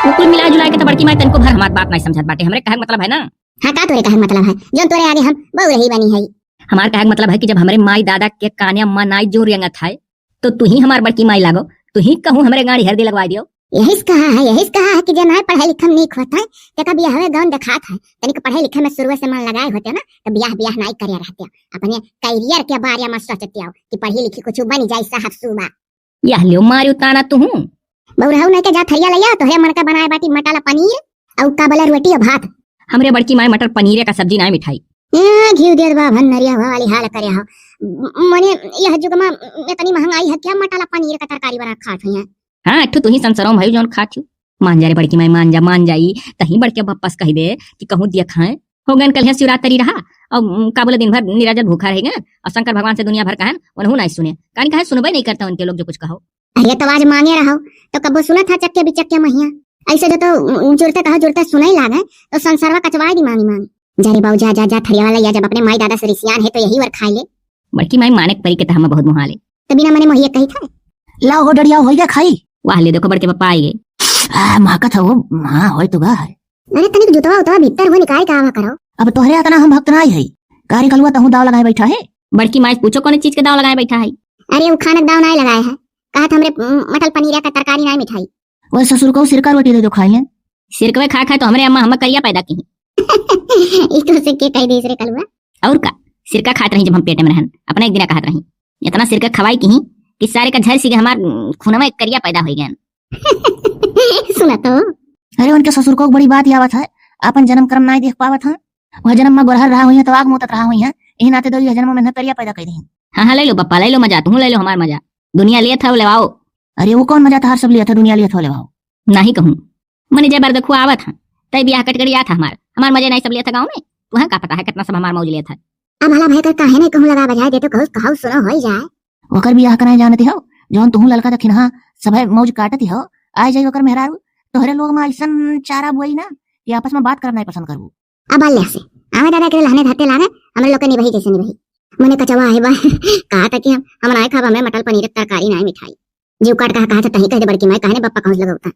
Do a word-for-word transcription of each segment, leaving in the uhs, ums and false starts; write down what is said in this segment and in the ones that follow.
तो कुल मिला जुला के तो बड़की माई तनको भर हमार बात नाहीं समझत बाटे। हमरे कहे के मतलब है ना। हाँ, का तोरे कहे के मतलब है? जौन तोरे आगे हम बउरही बनी है। हमार कहे के मतलब है कि जब हमरे माई दादा के काने अम्मा नाई जो रेंगत है, तो तू ही हमार बड़की माई लागो, तू ही कहूँ हमरे गाड़ी हरदी लगवाई दियो। यही से कहा है, यही से कहा है कि जे नाहीं पढ़े लिखे में नीक होत है, तेका बियाहवे गौन देखात है। तनिक पढ़े लिखे में शुरुए से मन लगाए होते ना, तो बियाह, बियाह नाहीं करे रहते। अपने career के बारे में सोचते हो कि पढ़ी लिखी कुछ बनी जाए साहब सूबा। यह लियो मारियो ताना तुहूँ। बउरहू नहीं के जा थरिया लइया, तोहरे मन का बनाए बाटी मटाला पनीर, अउ का बोला रोटी अउ भात। हमरे बड़की माई मटर पनीरे का सब्जी नाहीं मिठाई। ए, घिउ देत बा भन नरिया हुआ वाली हाल करे हो। म-, मने यह जुगमा इतनी महंगाई है क्या मटाला पनीर का तरकारी बना खात हुई है? हाँ, एक ठो तू ही संसारों में भाई जौन खात हूँ। मान जा रे बड़की माई, मान जा, मान जाई। तहीं बड़के बप्पा से कहि दे कि कहूँ दिया खाए। हो गन कल है शिवरात्रि रहा, अउ, उम, का बोले दिन भर निराजल भूखा रह गए, अउ शंकर भगवान से दुनिया भर कहन, उनहू नाहीं सुने। कानी कहे सुनबे नाहीं करता उनके लोग जो कुछ कहो। अरे तो आज मांगे रहो, तो कबो सुनत है चक्के बिचक्के महिया। ऐसे जो तो, उम, जुरते कहो जुरते सुनई लागे, तो संसारवा कचवाए दी मांगी मांगी। जा रे बाऊ, जा, जा, जा, थरिया वाला या जब अपने माई दादा से रिसियान है तो यही वर खाई ले। बड़की माई माने के परी के तो हम बहुत मुहाले। तो बिना मने मोहिए कही था। लाओ हो डड़िया, होई गया खाई। वाह ले देखो बड़के पप्पा आई गए। आ, महकत है वो, हाँ, होई तो गा है। अरे तनिक जुतवा उतवा भीतर हो निकाल के आवा करो। अब तोहरे अतना हम भक्त नाई है। का रे कलुआ तहूँ दाव लगाए बैठा है? बड़की माई से पूछो कौन चीज के दाव लगाए बैठा है? अरे वो खानक दाव नाई लगाए है। कहा था हमरे, उम, मटल पनीर का तरकारी नाई मिठाई। वो ससुर को सिरका रोटी दे दो खाई ले। सिरकवे खा खाए तो हमरे अम्मा हमें करिया पैदा की। ई तो से के कह दे रे कलुआ? और का? सिरका खात रही जब हम पेटे में रहन, अपना एक दिना कहत रही। इतना सिरका खवाई की कि सारे का झर सी हमार, उम, खूनवा एक करिया पैदा हो गया। सुना तो। अरे उनके ससुर को बड़ी बात आवत है, अपन जन्म कर्म नाई देख पावत है। वह जन्म में गोरहर रहा हुई है तो आग मूतत रहा हुई है, यही नाते दो यह जन्म में न करिया पैदा कर दी। हाँ, हाँ, ले लो पप्पा, ले लो मजा, तुम ले लो हमार मजा। दुनिया लेत हो लेवाओ। अरे वो कौन मजा था, हर सब लिया था, दुनिया लिया था लेवाओ। नाहीं कहूँ। मने जय बरदखुआ आवत है, तय बियाह कटकड़ी जात है हमार, हमार मजे नाहीं सब लिया था गाँव में। तुहे का पता है कितना सब हमार मौज लिया था। अब भला भाई कर काहे नहीं कहूँ लगा बजाए दे तो कहूँ, कहूँ सुनो होई जाए। ओकर बियाह कराए जानती हो, जौन तुहूँ ललका दखिनहा सभे मौज काटती हो, आए जाई ओकर मेहरारू, तोहरे लोग में ऐसन चारा बोई ना कि आपस में बात करना ही पसंद करबू। अब आले से, आवे दादा के लहने धरते लागे, हमरे लोग के निबही जैसे निबही। मने कचवा है बा, कहा था कि हम, हम नाई खाब, हमरे मटल पनीर के तरकारी नाई मिठाई। जीव काट कहा, कहा था तही कह दे बड़की माई, कहने बप्पा कहूँ से लगावता।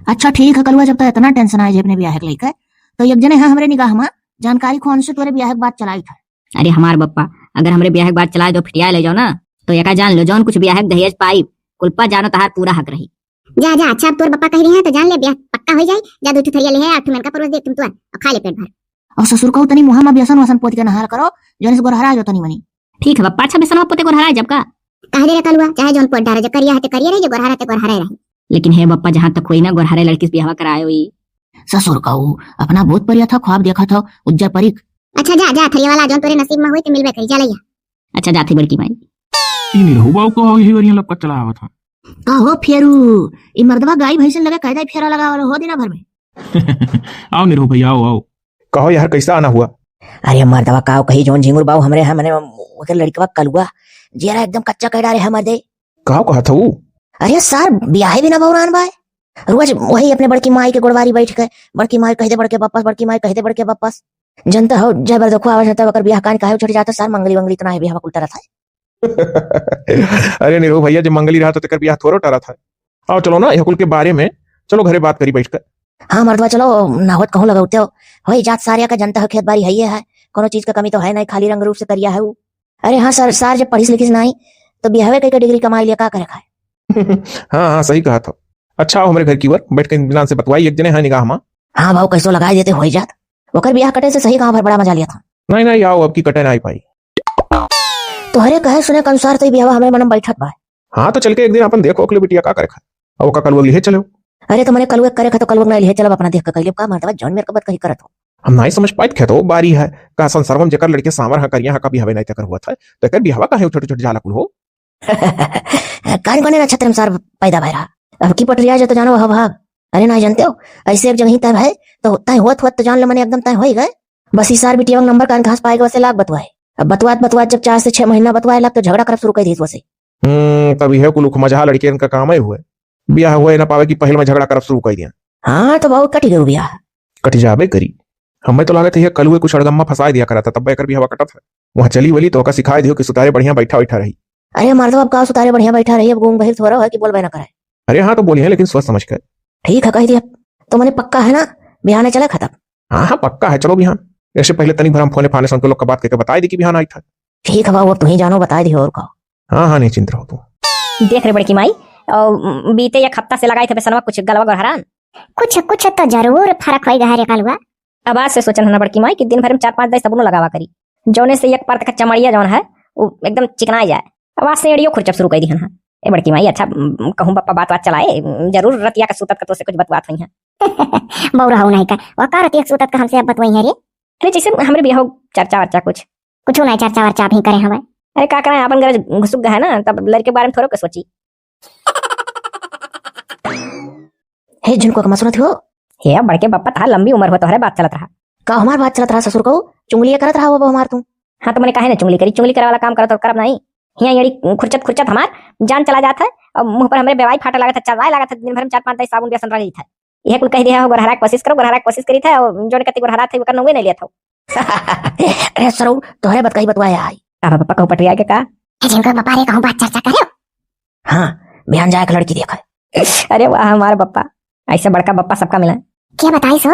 अच्छा ठीक है कलुआ, जब तो इतना tension आए जे अपने बियाह के लेकर, तो एक जने है हमरे निगाह में जानकारी कौन से तोरे बियाह के बात चलाई था। अरे हमार बप्पा, अगर हमरे बियाह के बात चलाए दो, फिटिया ले जाओ ना, तो एका जान लो, जौन कुछ बियाह के दहेज पाई, कुलपा जानो तहार पूरा हक रही। जा, जा, अच्छा, अब तोर बप्पा कह रही है, तो जान ले, बियाह पक्का हो जाई। जा, दू ठो थरिया ले है, आठ ठो मेनका परोस दे, तुम तो, और खा ले पेट भर। और ससुर को तनी मुँह में बेसन वसन पोत के नहाल करो, जौन से गोरहरा जो तनी मनी। ठीक है बप्पा, अच्छा बेसन पोते गोरहरा जब का? कह दे रे कलुआ, चाहे जौन पोत डारे, जो करिया है तो करिया रही, जो गोरहरा है तो गोरहरा रही। लेकिन हे बप्पा, जहाँ तक होई ना, गोरहरे लड़की से बियाह कराए होई। ससुर कहू, अपना भूत परिया था, ख्वाब देखा था, उज्जर परिक। अच्छा जा, जा, थरिया वाला जौन तोरे नसीब में होई, तो मिलबे करी, जा लइया। अच्छा, जाती बड़की माई। ई निरहु बाऊ कहो ही वरिया लपकत चला आवत हो। कहो फेरू, ई मर्दवा गाई भैंसन लगे कायदा फेरा लगावल हो दिना भर में। आओ निरहु भैया, आओ, आओ। कहो यार, कैसा आना हुआ? अरे मर्दवा, काव कही, जौन झिंगुर बाऊ हमरे है, मने ओकर लड़कवा कलुआ, जेरा एकदम कच्चा कर डारे है मर्दे। काव कहा था ऊ? अरे सार, बियाहे बिना बौरान बाय। रोज वही अपने बड़की माई के गोड़वारी बैठ के, बड़की माई कह दे बड़के बप्पस, बड़की माई कह दे बड़के बप्पस। जनता हो, जय बरदखुआ आवत है, तब ओकर बियाह कान काहे उछट जाता, सार मंगली वंगली इतना है, बियाह कुल तरत है। अरे निरहु भैया, जे मंगली रहा तो तेकर बियाह थोड़ो टरत है। आओ चलो ना, यह कुल के बारे में चलो घरे बात करी बैठ कर। हाँ मर्दवा, चलो, ना होत कहूँ लगौते हो। होई जात सारे का जनता हो, खेत बारी है ये है, कोनो चीज का कमी तो है नहीं, खाली रंग रूप से करिया है ऊ। अरे हाँ सर, सार जब पढ़िस लिखिस नहीं तो बियाहवे कई का डिग्री कमाई लिया का करे खाए। हाँ, हाँ, सही कहा था। अच्छा, आओ हमरे घर की ओर बैठ के इनके से बतवाई, एक जने है निगाह मा। हाँ बाबू, कैसो लगाई देते होई जात। ओकर बियाह कटे से सही गाँव भर बड़ा मजा लिया था। नहीं, नहीं, आओ, अब की कटे ना आई पाई। तोहरे कहे सुने के अनुसार तो ई बियाहवा हमरे मन में बैठत बा। हाँ, तो चल के एक दिन अपन देखो ओकले बिटिया का करे खा। अब ओका कलुआ लिहे चलो। अरे तो मने कलुआ करे खा तो कलुआ नहीं लिहे चलब, अपना देख के कैले का मर्दवा जौन मेरे को बात कही करत हो। हम नहीं समझ पाइत खे तो बारी है, का संसार में जेकर लड़के सांवर हा करिया हा का बियाहवे नहीं तेकर हुआ था, तो एकर बियाहवा काहे उछट उछट जाला कुल हो? कान कोने नक्षत्र में सार पैदा भय रहा। अब की पटरिया जो तो जानो वह भाग। अरे ना जानते हो, ऐसे एक जगह ही तय है, तो तय होत होत तो जान लो मने एकदम तय हो ही गए। बस ई सार बिटिया नंबर कान घास पाए के वसे लाग बतवाए। अब बतवात बतवात जब चार से छह महीना बतवाए लाग तो झगड़ा करब शुरू कर दीस वसे। हम्म, तब यह कुल उखमजहा लड़कियन का काम ही हुए। बियाह हुए ना पावे कि पहल में झगड़ा करब शुरू कर दिया। हाँ, तो बहुत कट गयो बियाह। कट जाबे करी। हमें तो लागत है ये कलुए कुछ अड़गम्मा फंसाए दिया करा था, तब एकर बियाहवा कटत है। वहाँ चली वली तो ओका सिखाए दियो कि सुतारे बढ़िया बैठा बैठा रही। अरे मर्दवा, अब का सुतारे बढ़िया बैठा रही, अब गूंग बहिर थोड़ा है कि बोलबे ना करे। अरे हाँ, तो बोली है, लेकिन सोच समझ के। ठीक है, कह दिया। तो मने पक्का है ना, बिहाने चले खतब? हाँ, हाँ, पक्का है, चलो बिहान। ऐसे पहले तनी भर हम फोने फाने से उनके लोग का बात करके बताई दी कि बिहान आई था। ठीक है बाबू, अब तुहीं जानो, बताई दी और का। हाँ, हाँ, निश्चिंत रहो तू। देख रे बड़की माई, और बीते एक हफ्ता से लगाई थे बेसनवा कुछ गलवा गोहरान। कुछ, कुछ तो जरूर फर्क होई गया रे कलुआ। अब आज से सोचन है ना बड़की माई कि दिन भर में चार पाँच दाई सबुनो लगावा करी, जौने से एक परत का चमड़िया जौन है, वो एकदम चिकनाई जाए। अब आज से एड़ियो खुरचब शुरू कर दिहन है। ए बड़की माई, अच्छा, उम, कहूँ बप्पा बात बात चलाए, उम, जरूर रतिया का सूतत का तो से कुछ बतवात हुई है। बौरा हो नहीं का, वह का रतिया का सूतत का हमसे अब बतवाई है रे? अरे जैसे हमरे बियाह हो चर्चा वर्चा कुछ। कुछ नहीं चर्चा वर्चा अभी करे हवे। अरे का करें, अपन घर घुसुक गए है ना, तब लड़के के बारे में थोड़ो के सोची। हे झुनको के मसुरत हो। हे बड़के बप्पा, तहार लंबी उम्र हो, तोहरे बात चलत रहा। का हमार बात चलत रहा ससुर को? चुंगलिया करत रहा हो हमार तू। हाँ तो मने काहे ना चुंगली करी, चुंगली करे वाला काम करत और करब नहीं। हियाँ एड़ी खुरचत खुरचत हमार जान चला जात है, और मुँह पर हमरे बेवाई फाटे लागत है, चलाए लागत है, दिन भर में चार पाँच दाई साबुन बेसन रंग जात है। यह कुल कह दिया हो, गोरहरा के कोशिश करो, गोरहरा के कोशिश करी था, और जोन कति गोरहरा थे, ओकर नौवे नहीं लिया था। अरे सरऊ, तोहरे बतकही बतवाए आई। अब बप्पा कहूँ पटुआ के का? ए झिनको बप्पा रे, कहूँ बात चर्चा करे? हाँ, बिहान जाए के लड़की देखा। अरे वाह हमार बप्पा, ऐसे बड़का बप्पा सबका मिला। क्या बताइस हो?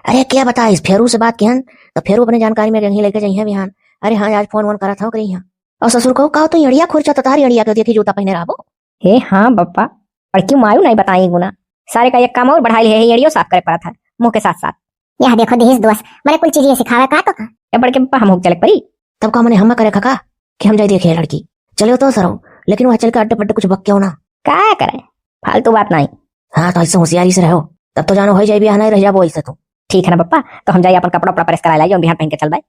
अरे क्या बताइस, फेरू से बात किहन, तो फेरू अपने जानकारी में कहीं लेके जाइए बिहान। अरे हाँ, आज फोन वोन करा था ओकरे यहाँ। और ससुर को कहो तो एड़िया खुरचा तो तारी एड़िया के देखी जूता पहने रहबो। हे हाँ बप्पा, बड़की मायू नहीं बताई गुना। सारे का एक काम और बढ़ाई ले है, एड़ियो साफ करे पड़ा था मुँह के साथ साथ। यह देखो दहेज दोस्त, मने कुल चीजें सिखावे का तो का? ए बड़के बप्पा, हम हो चले परी। तब का मने हम करे खका कि हम जाई देखे लड़की? चले तो सरऊ, लेकिन वह चल के अड्डे पड्डे कुछ बक के हो ना। का करे? फालतू बात नहीं। हाँ, तो ऐसे होशियारी से रहो, तब तो जानो हो जाए बिहान, नहीं रह जाबो ऐसे तो। ठीक है ना बप्पा, तो हम जाई अपन कपड़ा उपड़ा प्रेस करा लाई, जौन बिहान पहन के चल बाई।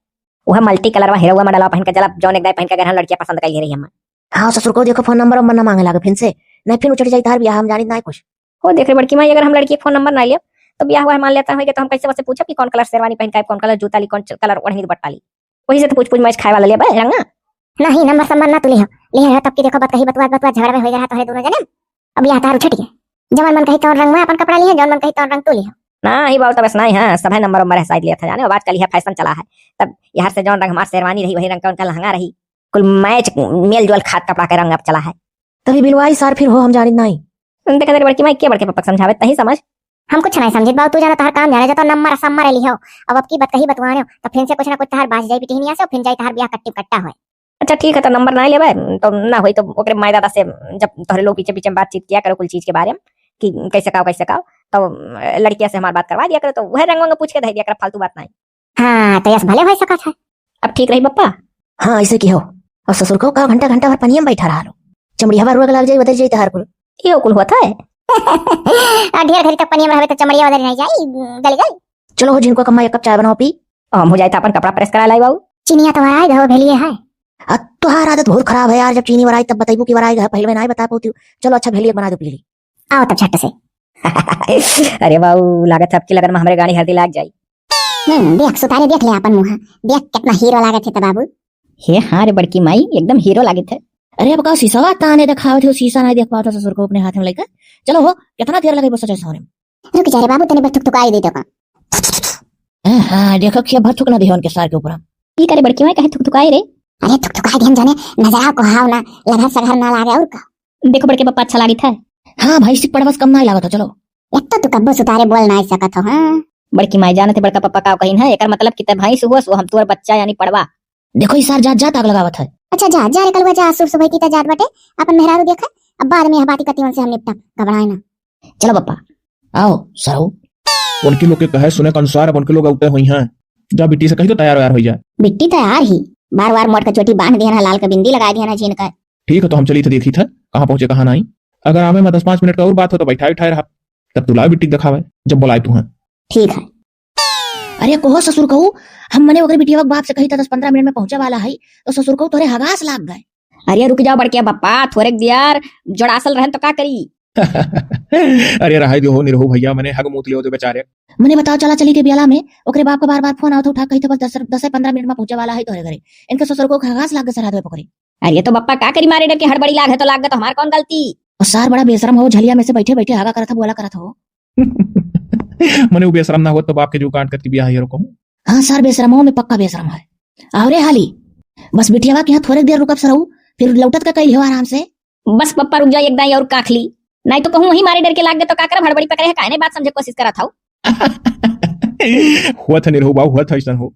वह मल्टी कलर वा हीरो वा मॉडल वा पहन के चला, जौन एक दाई पहन के अगर हम लड़कियां पसंद कर ले रही हम। हाँ, ससुर को देखो, फोन नंबर उम्बर ना मांगे लागे फिर से, नहीं फिर उचट जाई तार बियाह, हम जानित ना कुछ। हो देख रे बड़की माई, अगर हम लड़की के फोन नंबर ना लियो, तो बियाह हुआ मान लेता है कि तो हम कैसे वैसे पूछब कि कौन कलर शेरवानी पहन के आए, कौन कलर जूता ली, कौन च-, कलर ओढ़नी दुपट्टा ली? वही से तो पूछ पूछ मैच खाए वाला लिया बे रंगा। नहीं, नंबर संबर ना तू लिया, लिया है तब की देखो बात कही बतवा बतवा झगड़ा में हो रहा तोहरे दोनों जने। अब यह तार उछट गए, जवन मन कही तौन रंग में अपन कपड़ा लिया, जवन मन कही तौन रंग तू लिया। ना ही बाबू, तब ऐसा नहीं है, सब है नंबर उम्बर है शायद लिया था जाने, अब आजकल यह फैशन चला है। तब यहर से जौन रंग हमार शेरवानी रही, वही रंग का उनका लहंगा रही, कुल मैच, मेल जोल खात कपड़ा के रंग अब चला है। तभी बिलवाई सार फिर हो, हम जानित नहीं। देखा तेरे बड़की माई, के बड़के पप्पा के समझावे, तही समझ। हम कुछ नहीं समझित बाबू, तू जाना तहार काम जाने, जा तो नंबर सम्मर लिहो। अब, अब की बात कही बतवाने, तो फिर से कुछ ना कुछ तहार बाज जाई बिटिहनिया से, फिर जाई तहार बियाह कट्टी कट्टा होए। अच्छा ठीक है, तो नंबर ना लेबे, तो ना होई तो ओकरे माई दादा से जब तोहरे लोग पीछे पीछे में बातचीत किया करो कुल चीज के बारे में कि कैसे का, कैसे का, तो लड़किया से हमार बात करवा दिया करो, तो वह रंग वंग पूछ के धर दिया करो, फालतू बात नहीं। हाँ, तो यस भले होई सकत है। अब ठीक रही बप्पा। हाँ, ऐसे की हो। और ससुर को का घंटा घंटा भर पनिया में बैठा रहा लो। चमड़िया हवा रोग लग जाई, उधर जाई तहार कुल। यो कुल होता है। आ, ढेर घड़ी तक पनिया में रहबे तो चमड़िया उधर नहीं जाई, गल गल। चलो हो, झिनको कम्मा एक कप चाय बनाओ पी। हम हो जाए तो अपन कपड़ा प्रेस करा लाई बाबू। चीनिया तो वराई गए भेलिए है। आ, तोहार आदत बहुत खराब है यार, जब चीनी वराई तब बताइबू कि वराई गए, पहले में नहीं बता पाती हूँ। चलो अच्छा भेलिए बना दो पी ली। आओ तब झट से। अरे बाबू, लागत है अब की लगन में हमरे गाड़ी हल्दी लाग जाई। हम्म, देख सुतारे, देख ले अपन मुँह, देख कितना हीरो लागत है तो बाबू। हे हाँ रे बड़की माई, एकदम हीरो लागत है। अरे अब का शीशवा ताने देखावत हो, शीशा नहीं देख पावत हो ससुर को अपने हाथ में लेकर। चलो हो, कितना देर लगे बस सोचे सोने में। रुक जा रे बाबू, तने बस थुकथुकाई दे तो का। हाँ, हाँ, देखो क्या भर थुकना दे उनके सार के ऊपर। की करे बड़की माई, कहे थुकथुकाई रे? अरे थुकथुकाई दे हम जाने, नजरा को हाव ना, लघर सघर ना लागे और का। देखो बड़के पप्पा अच्छा लागित है। हाँ, भैंसी पड़वा से कम नाहीं लागत हो, चलो। एक तो तू कब्बो सुतारे बोल नाहीं सकत हो, हाँ? बड़की माई जानत है बड़का पप्पा का कहिन है, एकर मतलब कि ते भैंस हुआ सो हम तोर बच्चा यानी पड़वा। देखो ई सार जात जात आग लगावत है। अच्छा जा, जा रे कलुआ जा, सुबह सुबह की त जात बाटे, अपन मेहरारू देखे, अब बाद में यह बाती कतिवन से हम निपटा, घबराए ना। चलो पप्पा, आओ सरऊ। उनके लोग के कहे सुने के अनुसार अब उनके लोग औते हुई हैं। जा बिट्टी से कही तो तैयार वैयार हो जाए। बिट्टी तैयार ही, बार बार मोट का चोटी बांध दिया ना, लाल का बिंदी लगा दिया ना झीन का। ठीक है, तो हम चली थे देखी थे कहाँ पहुँचे कहाँ नहीं। अगर आवे में दस पाँच मिनट का और बात हो तो बैठा उठाए रहा, तब तू लाओ बिट्टी दिखावे जब बुलाए तू हैं। ठीक है। अरे कहो ससुर कहू, हम मने ओकरे बिटिया के बाप से कही था दस पन्द्रह मिनट में पहुँचे वाला है, तो ससुर कहू तोरे हगास लाग गए। अरे रुक जाओ बड़के बप्पा, थोड़े दियार जोड़ासल रहन तो का करी? अरे रहाई दो हो निरहू भैया, मने हग मूत लियो तो बेचारे। मने बताओ चला चली के बियाला में, ओकरे बाप का बार बार फोन आवत उठा कही तो बस दस, दस पन्द्रह मिनट में पहुँचे वाला है तोरे घरे। इनके ससुर को हगास लाग गए सरहद में पकड़े। अरे तो बप्पा का करी, मारे डर के हड़बड़ी लाग है तो लाग गए तो हमार कौन गलती? और सार बड़ा बेशरम हो, झलिया में से बैठे बैठे हगा करत हो, बोला करत हो। मने वो बेशरम ना हो तो बाप के जो कांड करके बियाह हीरो कहूँ। हाँ सार बेशरम हो, मैं पक्का बेशरम है। आओ रे हाली, बस बिटियावा के यहाँ थोड़े देर रुकब सरऊ, फिर लौटत का कइल हो आराम से। बस पप्पा रुक जाओ, एक दाई और काख ली। नाहीं तो कहूँ वहीं मारे डर के लाग गए तो का करब? हड़बड़ी पकड़े है, काहे नहीं बात समझे कोशिश करत हौ? हुआ था निरहू बाऊ, हुआ था ऐसन हो।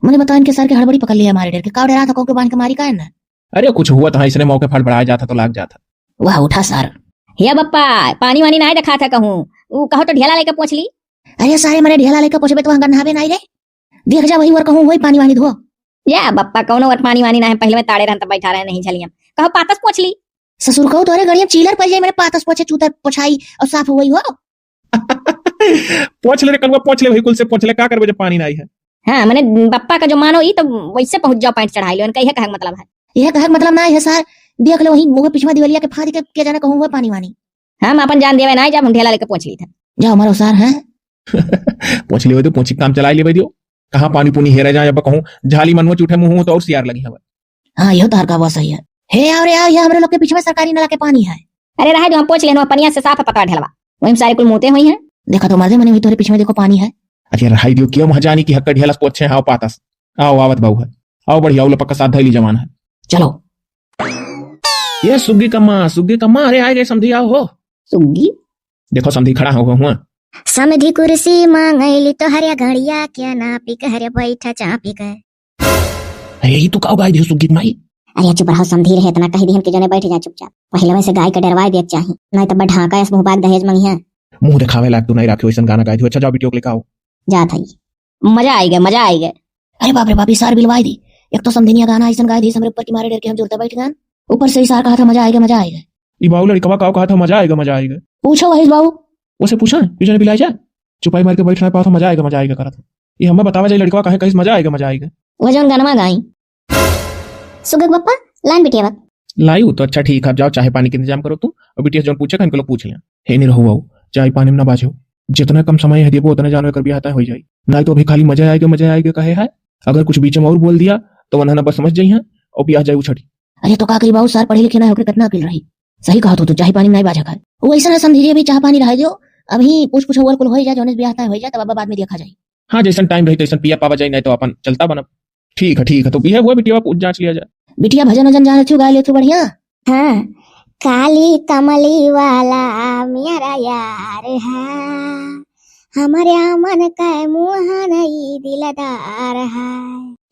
मने बताओ, इनके सर के हड़बड़ी पकड़ लिया मारे डर के, का डरा था, कहूँ के बांध के मारी काहे ना? अरे कुछ हुआ था, इसने मौके फड़फड़ाया जाता तो लाग जाता। वाह उठा सर। हे बप्पा, पानी वानी नाहीं देखात है कहूँ, ऊ कहो तो ढेला लेके पोंछ ली। अरे सारे मने ढेला लेके पोंछबे तो वहाँ गन्हाबे नाहीं रे। देख जा वही ओर कहूँ होई पानी वानी धो। या बप्पा, कौनो ओर पानी वानी नाहीं, पहिले में ताड़े रहन तब बैठा रहे नहीं झलियम। कहो पातस पोंछ ली। ससुर कहू तोरे गड़िया चीलर पड़ जाई, मने पातस पोंछे चूतर पोछाई और साफ होई हो। पोंछ ले रे कलुआ, पोंछ ले, वही कुल से पोंछ ले, का करबे जब पानी नाहीं है। हाँ, मने बप्पा का जो मानो ई तो वैसे पहुँच जाओ, पैंट चढ़ाई लो, इनका यह कहे के मतलब है। यह कहे के मतलब नाहीं है सर, देख लो वही मुँह पिछवा दिवलिया के फाड़ के, के जाने कहूँ हुआ पानी वानी। हम अपन जान देवे नाहीं, जब हम ढेला लेके पोंछ ली था। जाओ मारो सर, हैं? पोंछ लेवे तो पोंछी काम चलाई लेवे दियो। कहाँ पानी पुनी हेरे जाए, अब कहूँ झाली मनवा चूठे मुँह तो और सियार लगी हवा। हाँ, यह तो हर का बात सही है। हे आओ रे आओ, यह हमरे लोग के पीछे में सरकारी नला के पानी है। अरे रहे दो, हम पोंछ लेनो, पनिया से साफ है पतवा ढेलवा। वही में सारे कुल मूते हुई हैं। देखा तो मर्दे मने वही तोरे पीछे में देखो पानी है। अरे रहे दियो, क्यों वहाँ जानी कि हक्का ढेलस पोछे, आओ पातस। आओ आवत बाऊ है। आओ बढ़िया, उला पक्का साथ धैली जवान है। चलो। ये सुग्गी कम्मा, सुग्गी कम्मा, अरे आए गए समधी, आओ हो। सुग्गी? देखो समधी खड़ा हो हुआ। समधी कुर्सी मांगैली तोहरे गड़िया के नापी के, हरे बैठा चापी के। अरे, ई तू का गाय दियो सुग्गी माई? अरे, चुप रहो, समधी रहे, इतना कह दिहन कि जने बैठ जा चुपचाप। पहिले वैसे गाय के डरवाए देत चाही, नाहीं तो बढ़ा का ऐस मुँह बाग दहेज मंगिया। मुँह देखावे लायक तू नाहीं राखे, वैसन गाना गाय दियो। अच्छा, जाओ बिटियो के लेके आओ। जात हई। मजा आइगे, मजा आइगे। अरे बाप रे बाप, ई सार बिलवाए दी। एक तो समधिनिया गाना ऐसन गाय दी, हमरे ऊपर की मारे डर के हम जुरते बैठ गए। ऊपर से ई सार कहा था, मजा आइगे, मजा आइगे। ई बाऊ लड़कवा का कहा था, मजा आइगे, मजा आइगे। पूछो वही बाऊ। उसे पूछा, ई जने बिलाई जा। चुपाई मार के बैठना पाओ था, मजा आइगे, मजा आइगे करत हो। ई हमें बतावा जाए लड़कवा काहे कहिस मजा आइगे, मजा आइगे। वो जौन गनवा गाई। सुगक बप्पा, लाइन बिटिया बा। लायू तो अच्छा ठीक है, जाओ चाय पानी के इंतजाम करो तू, और बिटिया जौन पूछे का इनको लोग पूछ लें। हे निरहु बाऊ, चाय पानी में ना बाझो, जितना कम समय है देबो उतना जानो एकर बियाह तय हो जाई, नाहीं तो अभी खाली मजा आइगे, मजा आइगे कहे है। अगर कुछ बीच में और बोल दिया तो वनहना बस समझ जाई हैं और बियाह जाए उछड़ी। अरे तो का करी बाऊ, सार पढ़े लिखे ना होके कितना अकिल रही। सही कहा तू, तो चाय पानी में नाहीं बाझा खाए। वो ऐसा ना समझिए, अभी चाय पानी रह दियो, अभी पूछ पूछो और कुल हो जाए, जौने से बियाह तय हो जाए तब अब बाद में देखा जाए। हाँ, जैसन टाइम रही तैसन पिया पावा जाए, नाहीं तो अपन चलता बनब। ठीक है, ठीक है, तो यह हुआ बिटिया, आप जांच लिया जाए। बिटिया भजन वजन जान लेथु, गाय लेथु बढ़िया। हाँ, काली कमली वाला मेरा यार है, हमारे मन का मोहन ई दिलदार है।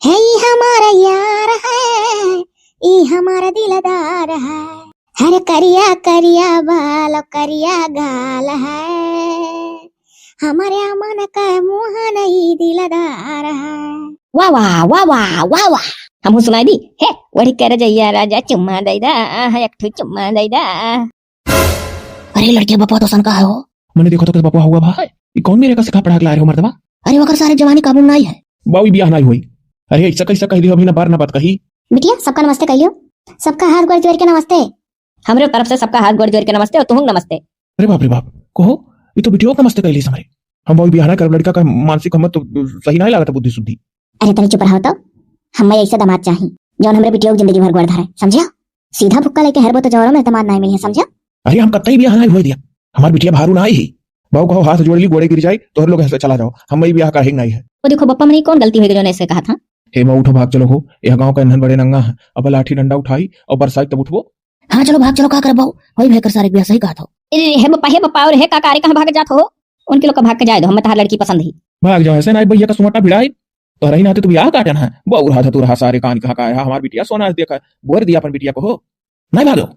हे ई हमारा यार है, ई हमारा दिलदार है। हर करिया करिया बाल करिया गाल है, हमारे मन का मोहन ई दिलदार है। वाह, वाह, वाह, वाह, वाह, वाह। हमहू सुनाई दी। हे, वही कर जइया राजा चुम्मा दे दा, एक ठो चुम्मा दे दा। अरे लड़के बपवा तो सन का है हो। मने देखो तो बपवा हुआ भाई, ई कौन मेरे का सिखा पढ़ा के लाए हो मर्दवा? अरे वकर सारे जवानी काबू में नाहीं है। बाऊ ई बियाह नाहीं होई। अरे ऐसा कैसा कह दियो, अभी ना बार ना बात कही। बिटिया सबका नमस्ते कह लियो, सबका हाथ गोड़ जोड़ के नमस्ते। हमरे तरफ से सबका हाथ गोड़ जोड़ के नमस्ते और तुहूँ नमस्ते। अरे बाप रे बाप, कहो, ये तो बिटिया का नमस्ते कह ली हमरे। हम बाऊ ई बियाह ना करब, लड़का का मानसिक हम तो सही नाहीं लागत बुद्धि शुद्धि। अरे तनी चुप रहो तो, हमें ऐसे दामाद चाही जौन हमरे बिटिया की जिंदगी भर गोड़ धरे, समझा? सीधा भुक्का लेके हरबो तो जौरो में दामाद नाहीं मिली है, समझा? अरे हम कतई बियाह नाहीं होए दिया, हमार बिटिया भारू नाहीं ही। बाऊ कहो हाथ जोड़ ली, गोड़े गिर जाई, तोहर लोग ऐसे चला जाओ, हम ई बियाह का ही नाहीं है। वो देखो बप्पा मनी कौन गलती होई जौन ऐसे कहा था। हे बाऊ उठो भाग चलो हो, यह गाँव का ईंधन बड़े नंगा है, अब लाठी डंडा उठाई और बरसाई तब उठबो। हाँ चलो भाग चलो, का करब बाऊ, होई भयकर सारे बियाह, सही कहा था। अरे हे बप्पा, हे बप्पा, और हे काका, अरे कहाँ भाग जात हो? उनके लोग का भाग के जाए दो, हमें तहार लड़की पसंद ही। भाग जाओ, ऐसे नाहीं भैया का सुमटा भिड़ाई। तोहरा ही नाते तू बियाह काटन है। बउर हाथ तू रहा सारे कान कहाँ का है? हमार बिटिया सोना देखा, बोर दिया अपन बिटिया को हो। नाहीं भागो।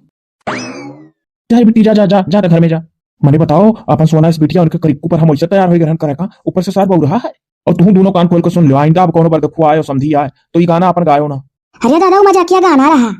जा रे बिट्टी, जा, जा, जा, जा, घर में जा। मने बताओ, अपन सोना इस बिटिया उनके करीब ऊपर हम वैसे तैयार होई ग्रहण करे का, ऊपर से सार बउर रहा है। और तुम दोनों कान खोल के सुन लो, आइंदा अब कोनो बरदखुआ आयो, समधी आए, तो ई गाना अपन गायो ना। अरे दादा, वो मजाकिया गाना रहा।